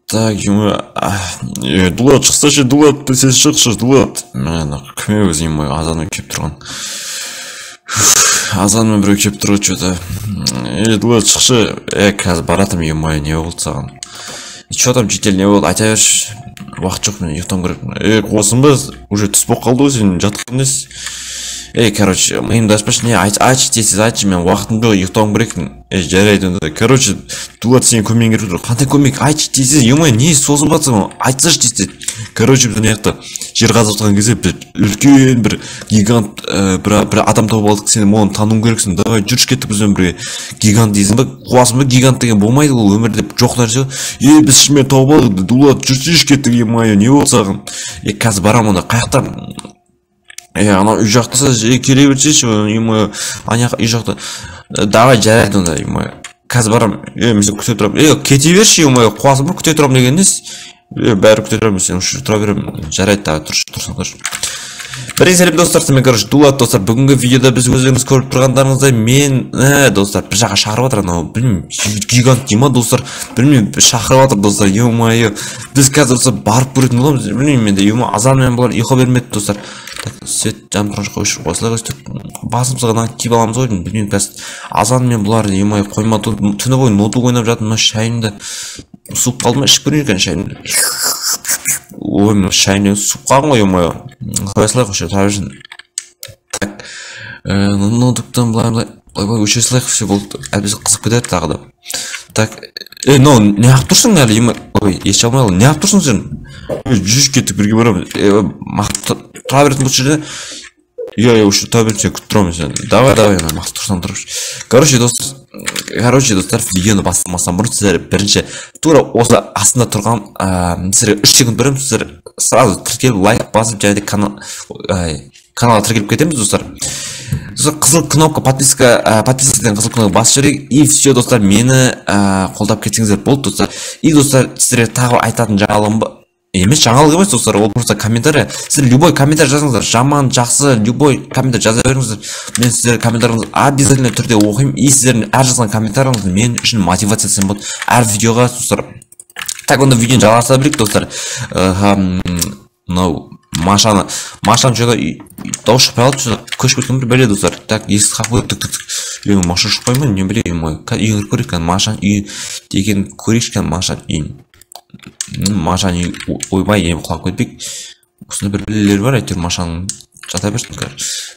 Так, Дулат, шықсайшы, Дулат, сен шықшы, Дулат. Мә, кім өзі, ё-моё, азанмен келіп тұрған. Азанмен біреу келіп тұр ғой, чё-то. Дулат, шықшы. Қазір баратырмын, ё-моё, не болды саған? Чё там, житель, не болды? Айта берші. Уақыт жоқ, мен ұйықтауым керек. Қуасың ба? Уже түс болып қалды ғой, сен жатқан несі? Короче, миымды ашпашы, не, айтшы, тез айтшы, мен уақытым жоқ, ұйықтауым керек. Жарайды онда. Короче, Дулат, сенің көмегің керек тұр. Қандай көмек? Айтшы тез, ё-моё, не созып жатсың? Айтсайшы тез. Короче, біз мына жақта жер қазып жатқан кезде біз үлкен бір гигант, бір адам тауып алдық, сен оны тануың керексің. Давай, жүрші, кеттік бізбен бірге. Гигант дейсің ба? Қуасың ба? Гигант деген болмайды, ол өмірде жоқ нәрсе. Біз шынымен тауып алдық. Дулат, жүрсейші, кеттік, ё-моё, не болды саған? Қазір барамын онда. Қай жақта? Анау үй жақта, келе берсейші, ё-моё, ана үй жақта. Давай, жарайды онда, ё-моё. Қазір барамын. Мен сені күте тұрамын. Кете берші, ё-моё, қуасың ба? Күте тұрамын деген несі? Бәрі күте тұрамын, сен осы жерде тұра беремін. Жарайды, давай, тұршы, тұрсаң тұршы. Бірге сәлем, достар, сізбен, короче, Дулат, достар. Бүгінгі видеода біз өздеріңіз көріп тұрғандарыңыздай, мен, достар, бір жаққа шақырып жатыр анау, білмеймін, гигант дей ма, достар, білмеймін, шақырып жатыр, достар, ё-моё. Біз қазір, достар, барып көретін боламыз, білмеймін енді, ё-моё, азанмен бұлар ұйқы бермеді, достар. Так, свет жанып тұрған жаққа өшіріп қоя салайық, өстіп басымызға ғана киіп аламыз ғой, білмеймін, қазір азанмен бұлар, ё-моё, қоймады, түні бойы ноутбук ойнап жатыр, мына шайымды суып қалды ма, ішіп көрейін екен шайымды. Ой, мына шайым суып қалған ғой, ё-моё. Қоя салайық, осы жерде тұра берсін. Так, ноутбуктан былай былай былай былай өшіре салайық, все болды, әйтпесе қызып кетеді тағы да. Так, мынау неғып тұрсың әлі, ё-моё? Ой, ести алмай қалдым. Неғып тұрсың сен? Жүрші, кеттік, бірге барамыз. Тұра беретін бұл жерде. Иә, иә, осы жерде тұра беретін, сені күтіп тұрамын сені. Давай, давай, ана мақта тұрсаң тұршы. Короче, достар, короче, достар, видеоны бастамастан бұрын сіздер бірінші тура осы астында тұрған, сіздерге 3 секунд беремін, сіздер сразу тіркеліп, лайк басып, және де каналға тіркеліп кетеміз, достар. Достар, қызыл кнопка подписка, подписка деген қызыл кнопка басып жіберейік, и все, достар, мені қолдап кетсеңіздер болды, достар. И, достар, сіздерге тағы айтатын жаңалығым емес, жаңалық емес, достар, ол просто комментарий. Сіздер любой комментарий жазыңыздар, жаман, жақсы, любой комментарий жаза беріңіздер. Мен сіздердің комментарийіңізді обязательно түрде оқимын, и сіздердің әр жазған комментарийіңіз мен үшін мотивация десем болады әр видеоға, достар. Так, онда видеоны жалғастыра берейік, достар. Мынау Машаны что-то дауыс шықпай қалды, что-то көшіп кеткен бір бәле, достар. Так, есікті қағып қойды, тік, тік, тік. Маша шықпай ма, не білейін, ой. Үйге кіріп көрейік, Машаның үйі деген көрейікші, кәдімгі Машаның үйін. Машаның үйі, ойбай, енді құлап кетпейік. Осындай бір бәлелер бар, әйтеуір Машаның жата берсін қазір.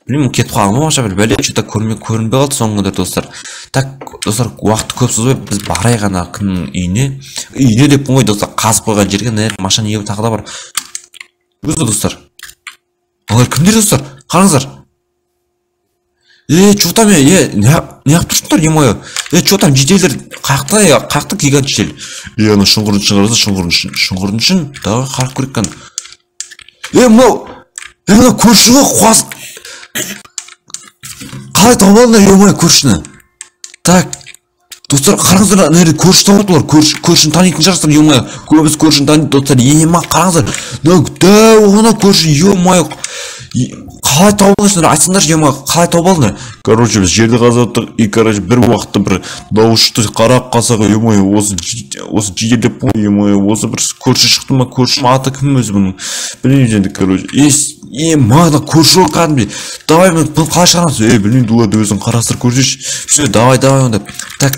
Білмеймін, кетіп қалған ба Маша, бір бәле, что-то көрінбей қалды соңғы күндері, достар. Так, достар, уақытты көп созбай, біз барайық ана кімнің үйіне. Үйіне деппін ғой, достар, қазып қойған жерге, мына жерде Машаның үйі тағы да бар. Өзі, достар. Олар кімдер, достар? Қараңыздар. Чё там, неғып тұрсыңдар, ё-моё? Чё там, жительдер қаяқта, қаяқта гигант житель? Ана шұңқырдың ішін қараса, шұңқырдың ішін, шұңқырдың ішін, давай қарап көрейік кәні. Мынау, мынау көрші ғой, қуас. Қалай тауып алдыңдар, ё-моё, көршіні? Так, достар, қараңыздар, ана жерде көрші тауып алды олар, көршіні танитын шығарсыздар, ё-моё, көбісі көршіні таниды, достар, ема, қараңыздар, мынау дәу ана көрші, ё-моё, қалай тауып алдыңдар, айтсаңдаршы, ё-моё, қалай тауып алдыңдар? Короче, біз жерді қазып жаттық, и, короче, бір уақытта бір дауыс шықты, қарап қалсақ, ё-моё, осы жедел деп қой, ё-моё, осы бір көрші шықты ма, көрші ма, аты кім өзі бұның? Білмеймін енді, короче, мына көрші ғой кәдімгідей. Давай, мен бұны қалай шығарамыз? Білмеймін, Дулат, өзің қарастырып көрсейші. Все, давай, давай онда. Так,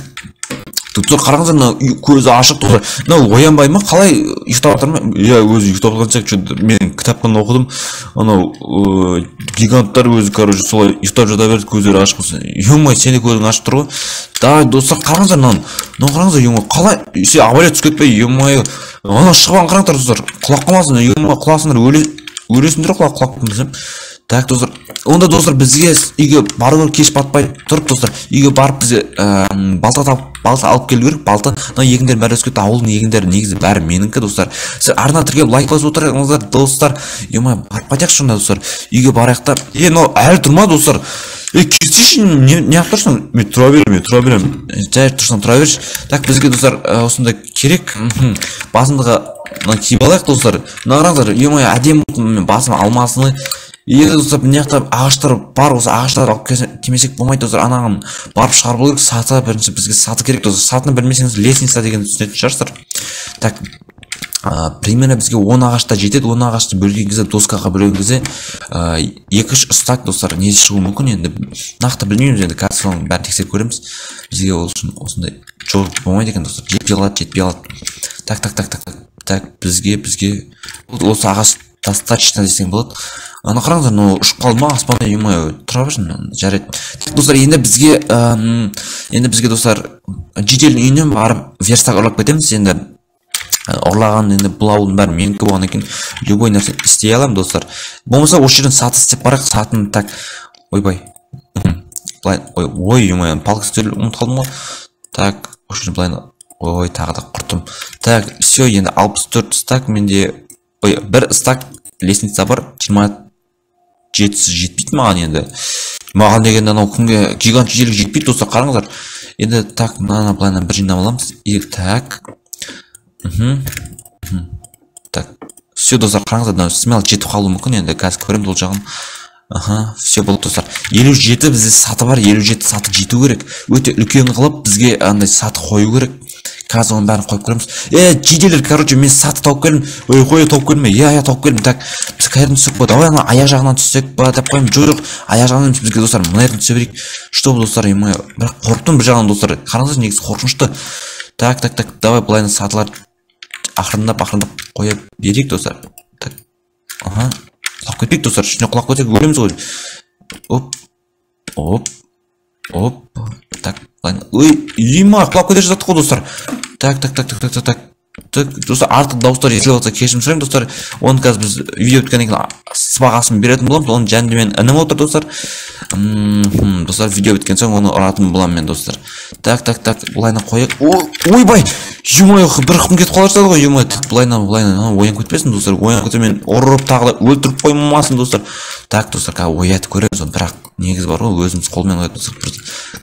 достар, қараңыздар, мына үй көзі ашық, достар. Мынау оянбай ма, қалай ұйықтап жатыр ма? Иә, өзі ұйықтап жатқан сияқты, что-то мен кітаптан оқыдым. Анау, гиганттар өзі, короче, солай ұйықтап жата береді, көздері ашық болса. Ё-моё, сен де көзің ашық тұр ғой. Давай, достар, қараңыздар мынаны. Мынаны қараңыздар, ё-моё, қалай? Сен авария түсіп кетпей, ё-моё. Ана шығып алған, қараңдар, достар. Құлап қалмасын, ё-моё, құласыңдар, өлесіңдер құлап кетсем. Так, достар, онда, достар, бізге үйге бару керек, кеш батпай тұрып, достар, үйге барып бізге, балта тауып, балта алып келу керек, балта. Мына егіндер бәрі өсіп кетті, ауылдың егіндері негізі бәрі менікі, достар. Сіздер арна тіркеліп лайк басып отырыңыздар, достар. Ё-моё, барып қайтайықшы онда, достар. Үйге барайық та. Мынау әлі тұр ма, достар? Кетсейші, не қылып тұрсың? Мен тұра беремін, мен тұра беремін. Жай тұрсаң тұра берші. Так, бізге, достар, осындай керек. Басындығы мына киіп алайық, достар. Мына қараңыздар, ё-моё, әдемі болды, мен басым алмасыны. Енді достар, мына жақта ағаштар бар, осы ағаштарды алып келмесек болмайды достар. Анаған барып шығарып алу керек. Саты бірінші бізге саты керек достар. Сатыны білмесеңіз, лестница дегенді түсінетін шығарсыздар. Так, примерно бізге 10 ағашта жетеді. 10 ағашты бөлген кезде, доскаға бөлген кезде 2-3 стак достар не шығуы мүмкін, енді нақты білмейміз, енді қазір соның бәрін тексеріп көреміз. Бізге ол үшін осындай жол болмайды екен достар, жетпей қалады, жетпей қалады. Так, так, так, так, так, бізге осы ағаш достаточно десең болады. Ана қараңыздар, мынау ұшып қалды ма аспанда, ё-моё, тұра берсін, жарайды. Достар, енді бізге достар жителдің үйінен барып верстак ұрлап кетеміз. Енді ұрлаған, енді бұл ауылдың бәрі менікі болғаннан кейін любой нәрсе істей аламын достар. Болмаса осы жерден саты істеп барайық, сатын. Так, ойбай, былай, ой, ой, ё-моё, палка істеуді ұмытып қалдым ғой. Так, осы жерден былай, ой, тағы да құрттым. Так, все, енді 64 стак менде, ой, бір стак лестница бар, 27-сі жетпейді маған енді. Маған дегенде анау күнге гигант жителік жетпейді достар, қараңыздар. Енді так, мынаны былайынан бір жинап аламыз. И так. Так, все достар, қараңыздар, мынау смело жетіп қалуы мүмкін, енді қазір көреміз ол жағын. Аха, все болды достар. 57 бізде саты бар, 57 саты жету керек. Өте үлкен қылып бізге андай саты қою керек. Қазір оның бәрін қойып көреміз. Жителдер, короче, мен саты тауып келдім. Ой, қой, тауып келдім. Иә, иә, тауып келдім. Так, біз қай жерден түссек болады? Давай ана аяқ жағынан түссек па деп қоямын. Жоқ, жоқ, аяқ жағынан емес, бізге достар мына жерден түсе берейік. Чтобы достар, ё-моё, бірақ қорықтым бір жағынан достар. Қараңыздар, негізі қорқынышты. Так, так, так, давай былайынан сатылар ақырындап, ақырындап қоя берейік достар. Так, аха, құлап кетпейік достар, үстіне құлап кетсек өлеміз ғой. Оп, оп, оп, так, былайынан, ой, ема, құлап кете жаздадық қой достар. Так, так, так, так, так, так, так, так, достар, артық дауыстар естіліп жатса кешірім сұраймын достар. Оны қазір біз видео біткеннен кейін сыбағасын беретін боламыз. Оның жанында менің інім отыр достар. Достар, видео біткен соң оны ұратын боламын мен достар. Так, так, так, былайынан қояйық. Ойбай, ё-моё, бір қым кетіп қала жаздады ғой, ё-моё. Так, былайынан, былайынан, оянып кетпесін достар. Оянып кетсе мен ұрып тағы да өлтіріп қоймасын достар. Так, достар, қазір оятып көреміз оны, бірақ негізі бар ғой, өзіміз қолмен оятып тастап,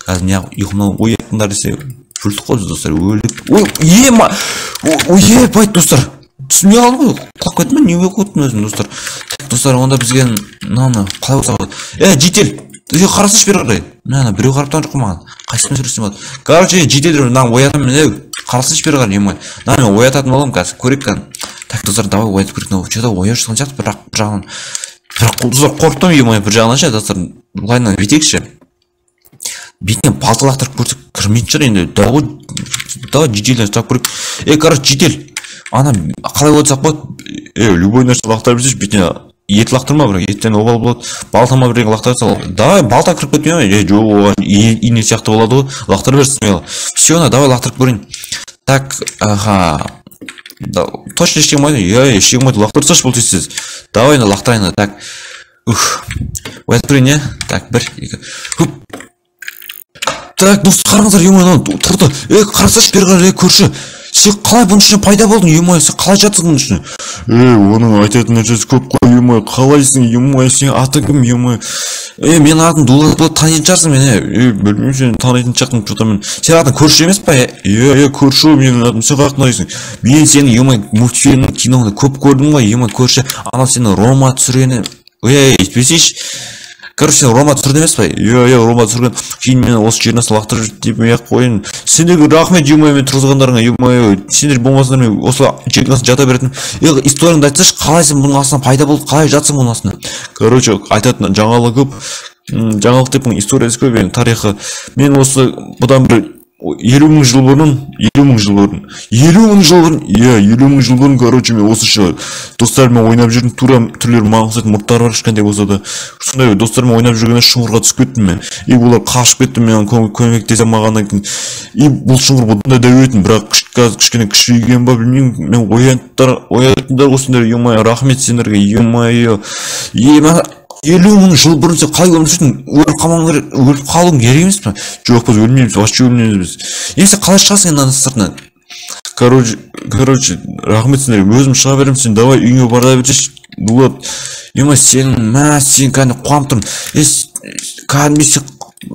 қазір неғып ұйқымнан ояттыңдар десе, өлдік қой біз достар, өлдік. Ой, ема, ой, ебай, достар, түсінбей қалдым ғой, құлап кеттім бе, не болып кеттім өзім достар. Так, достар, онда бізге мынаны қалай болса болады? Житель, қарасайшы бері қарай. Мына біреу қарап тұрған жоқ қой маған. Қайсысымен сөйлессем болады? Короче, житель, мынаны оятамын мен, қарасайшы бері қарай, ема. Мынаны мен оятатын боламын қазір, көрейік кәдімгі. Так, достар, давай оятып көрейік. Мынау че-то ояу шыққан сияқты, бірақ бір жағынан, бірақ достар, қорықтым, ема, бір жағынан ше, достар, былайынан бүйтейікші. Бетінен балта лақтырып көрсек кірмейтін шығар енді. Давай, давай жителден сұрап көрейік. Короче, житель, ана қалай отырсақ болады? Любой нәрсе лақтыра берсейші, бетіне ет лақтырма, бірақ еттен обал болады. Балта ма бірдеңе лақтыра сал. Давай, балта кіріп кетпей ме? Жоқ, оған ине сияқты болады ғой. Лақтыра берсін, смело. Все, ана, давай лақтырып көрейін. Так, аха. Да, точно ештеңе болмайды. Иә, ештеңе болмайды. Лақтырып тасташы бұл тез-тез. Давай, ана, лақтырайын, ана. Так. Ух. Оятып көрейін, иә? Так, бір, екі. Хуп. Так, достар, қараңыздар, ё-моё, анау тұрды. Қарасайшы бері қарай, көрші. Сен қалай бұның ішіне пайда болдың, ё-моё, сен қалай жатсың бұның ішіне? Оның айтатын нәрсесі көп қой, ё-моё, қалайсың, ё-моё, сенің атың кім, ё-моё? Менің атым Дулат болады, танитын шығарсың мені. Білмеймін, сені танитын шығармын, что-то мен. Сенің атың көрші емес па? Көрші ғой менің атым, сен қаяқтан танисың? Мен сені, ё-моё, мультфильмнің киноны көп көрдім ғой, ё-моё, көрші. Анау сені Рома түсіргені. Өйтпесейші. Короче, сен Рома түсірді емес па? Иә, иә, Рома түсірген. Кейін мені осы жеріне лақтырып жүрді деп мен ақ қояйын. Сендерге рахмет, ё-моё, мен тұрғызғандарыңа, ё-моё, сендер болмасаңдар мен осы жердің астында жата беретінмін. Историяңды айтсайшы, қалай сен бұның астына пайда болдың, қалай жатсың бұның астына? Короче, айтатын жаңалық көп. Жаңалық деп бұның историясы көп, енді тарихы. Мен осы бұдан бір елу мың жыл бұрын, елу мың жыл бұрын, елу мың жыл бұрын, иә, елу мың жыл бұрын, короче, мен осы ше достарыммен ойнап жүрдім, тура түрлері маған ұқсайтын мұрттары бар кішкентай болса да. Сондай достарыммен ойнап жүргенде шұңқырға түсіп кеттім мен. И олар қашып кетті, мен көмектесе алмағаннан кейін. И бұл шұңқыр бұдан да дәу етін, бірақ қазір кішкене кішірейген ба білмеймін. Мен оянттыңдар ғой сендер, ё-моё, рахмет сендерге, ё-моё. Елу мың жыл бұрын сен қалай өмір сүрдің? Өліп қалмауың керек, өліп қалуың керек емес пе? Жоқ, біз өлмейміз, вообще өлмейміз біз. Енді сен қалай шығасың енді ананың сыртынан? Короче, рахмет сендерге, өзім шыға беремін, сен давай үйіңе бара берші, Дулат. Ема, сен, мә, сен кәдімгі қуанып тұрмын. Кәдімгі сен,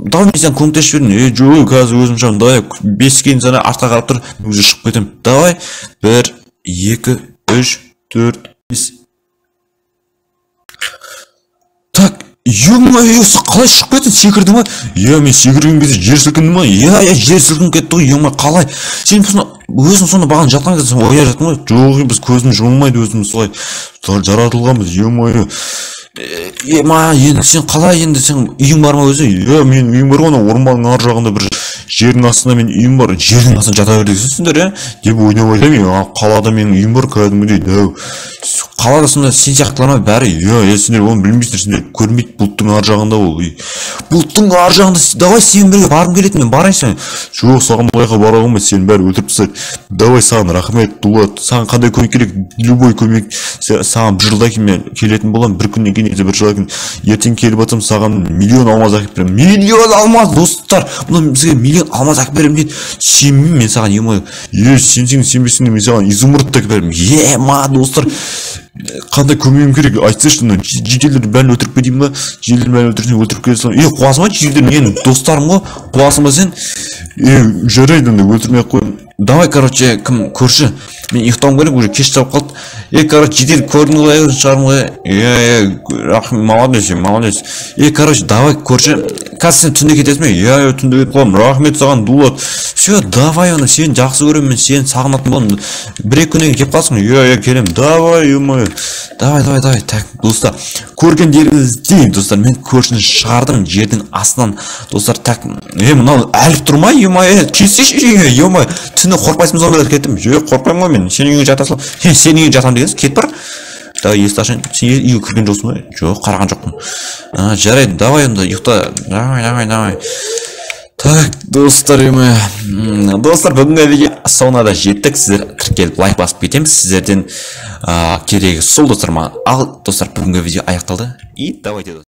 давай мен саған көмектесіп жіберейін. Жоқ, қазір өзім шығамын, давай, беске дейін сана артқа қарап тұр, мен уже шығып кетемін. Давай, 1, 2, 3, 4, 5. Ё-моё, сен қалай шығып кеттің, секірдің ба? Иә, мен секірген кезде жер сілкінді ма? Иә, иә, жер сілкініп кетті ғой, ё-моё, қалай? Сен өзің сонда бағана жатқан кезде сен ояу жаттың ғой? Жоқ, біз көзіміз жұмылмайды, өзіміз солай жаратылғанбыз, ё-моё. Ема, енді сен қалай, енді сен үйің бар ма өзі? Иә, менің үйім бар ғой, ана орманның ар жағында бір жердің астында менің үйім бар. Жердің астында жата бер дегенсіңдер, иә? Деп ойнап айтамын, мен қалада менің үйім бар кәдімгідей дәу. Қалада сонда сен сияқтылар ма бәрі? Иә, иә, сендер оны білмейсіңдер, сендер көрмейді, бұлттың ар жағында ол үй. Бұлттың ар жағында, давай сенімен бірге барғым келеді, мен барайыншы. Жоқ, саған бұл жаққа бара алмаймын, сені бәрі өлтіріп тастайды. Давай, саған рахмет, Дулат, саған қандай көмек керек? Любой көмек. Саған бір жылдан кейін мен келетін боламын, бір күннен кейін, бір жылдан кейін. Ертең келіп жатсам, саған миллион алмаз әкеліп беремін. Миллион алмаз, достар, мұны бізге миллион алмаз әкеліп беремін дейді. Сенбеймін мен саған, ё-моё. Е, сенсең, сенбесең де мен саған изумруд әкеліп беремін. Ема, достар, қандай көмегім керек айтсайшы. Мына жительдерді бәрін өлтіріп кетейін ба? Жительдердің бәрін өлтірсең, өлтіріп кете саламын. Е, қуасың ба? Жительдер менің достарым ғой, қуасың ба сен? Е, жарайды, онда өлтірмей ақ қой. Давай, короче, кім, көрші, мен ұйықтауым керек, уже кеш болып қалды. Е, короче, жедел көрдің ғой, шығармын ғой. Е, е, рахмет, молодец, молодец. Е, короче, давай, көрші, қазір сен түнде кетесің бе? Иә, иә, түнде кетіп қаламын. Рахмет саған, Дулат. Все, давай, оны сені жақсы көремін, мен сені сағынатын боламын. Бір екі күннен кейін келіп қаласың. Иә, иә, келемін. Давай, ё-моё, давай, давай, давай. Так, достар, көргендеріңіздей, достар, мен көршіні шығардым жердің астынан, достар. Так, е, мынау әліп тұр ма? Ё-моё, келсейші үйіңе, ё-моё, түні қорықпайсың ба зомбилар? Кеттім. Жоқ, қорықпаймын ғой мен, сенің үйіңе жата сал. Сен сенің үйіңе жатамын дегенсің, кет, бар. Давай, есікті ашайын. Сен үйге кірген жоқсың ба? Жоқ, қараған жоқпын. А, жарайды, давай онда, ұйықта. Давай, давай, давай. Так, достар, ё-моё, достар, бүгінгі видео соңына да жеттік. Сіздер тіркеліп, лайк басып кетеміз, сіздерден керегі сол, достар, маған. Ал, достар, бүгінгі видео аяқталды. И давайте.